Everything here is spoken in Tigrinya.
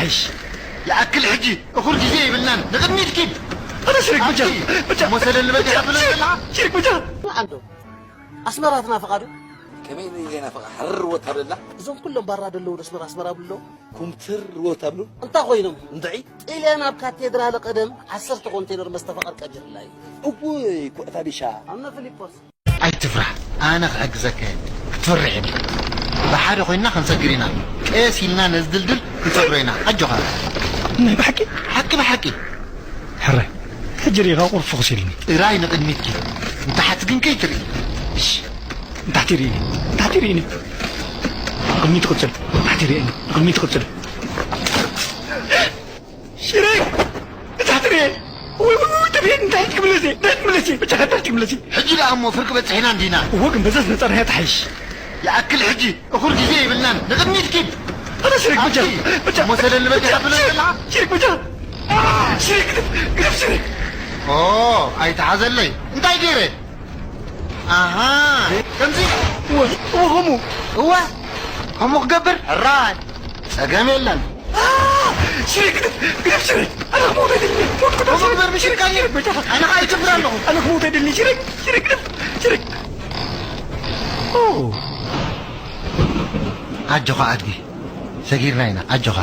ይሓይሽ። ይኣክል ሕጂ፣ እኹል ግዜ የብልናን። ንቕድሚት ኪድ። ኣነ ሽሪክ ብጃ፣ ኣብቲ ብጃ። ሞሰለ ንበጃ ትብሎ ዘለኻ? ሽሪክ ብጃ። ኣንዶ፣ ኣስመራ ትናፍቓ ዶ? ከመይ ዘይናፍቓ? ሕርር ወት ኣብለላ። እዞም ኩሎም ባራ ደለዉ ዶ ኣስመራ፣ ኣስመራ ብሎ? ኩምትር ወት ኣብሉ። እንታይ ኮይኖም? እንድዒ። ጥልያን ኣብ ካቴድራል ቀደም ዓሰርተ ኮንቴነር መስተ ፈቐር ቀጅርላ እዩ። እውይ፣ ኩዕታ ቢሻ። ኣነ ፊሊጶስ። ኣይትፍራህ፣ ኣነ ክሕግዘካ እየ። ክትፈርሕ የብልካ። ብሓደ ኮይንና ክንሰግር ኢና። ቀስ ኢልና ነዚ ድልድል ክንሰግሮ ኢና። ኣጆኻ። ናይ ብሓቂ? ሓቂ ብሓቂ። ሕራይ፣ ሕጂ ርኢኻ ቁሩብ ፍኹስ ኢልኒ። ጥራይ ንቕድሚት ኪድ። ንታሕቲ ግን ከይትርኢ። እሺ። ንታሕቲ ርኢኒ። ንታሕቲ ርኢኒ። ንቕድሚት ትቕጽል። ንታሕቲ ርኢኒ። ንቕድሚት ትቕጽል። ሽረይ! ንታሕቲ ርኤ! ወይ፣ ወይ፣ ወይ፣ ተብየኒ፣ እንታይ ትክምለሲ? እንታይ ትክምለሲ? ብቻ እንታይ ትክምለሲ? ሕጂ ደኣ እሞ ፍርቂ በጺሕና እንዲና። እወ፣ ግን በዛ ዝነጸርናያ ትሓይሽ። ይኣክል ሕጂ፣ እኹል ግዜ የብልናን። ንቕድሚት ኪድ። ኣታ ሽረክ፣ ብቻ፣ ኣብቲ ብቻ። ሞሰለ ንበጃ ብቻ፣ ትብሎ ሽረክ፣ ዘለኻ? ሽረክ፣ ብቻ። ሽረክ፣ ግደፍ፣ ሽረክ። ኦ፣ ኣይተሓዘለይ። እንታይ ገይረ? ኣሃ፣ ከምዚ? እወ፣ እወ፣ ከምኡ። እወ፣ ከምኡ ክገብር? ሕራይ፣ ጸገም የለን። አ፣ ሽረክ፣ ግደፍ፣ ሽረክ። ኣነ ክሞት ኣይደልን። ሞት ክደርስ ከምኡ ክበር ምሽርካኒ? ሽረክ፣ በጃኻ። ኣነ ኸኣ ይጭፍር ኣለኹ። ኣነ ክሞት ኣይደልን። ሽረክ፣ ሽረክ፣ ግደፍ፣ ሽረክ። ኦ። ኣጆኻ ኣድጊ፣ ሰጊርና ኢና። ኣጆኻ።